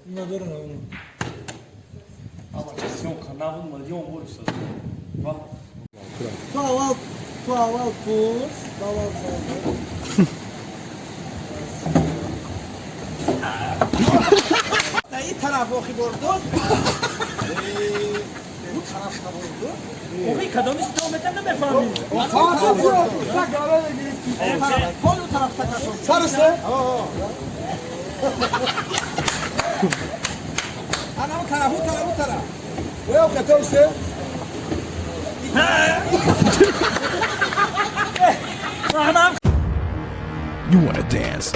Надорам. Ама съёмка набуд, миллион бор истод. Ту аввал, ту аввал пурс, аввал савол. Да ин тараф охи бурду. Бу тараф бурду. Охи кадоми сито метам, намефаҳмӣ. Пол тараф такашон. Сарсе? Ана у тараф, у тараф, у тараф. Оё хатовсе? Маҳнам. You wanna dance?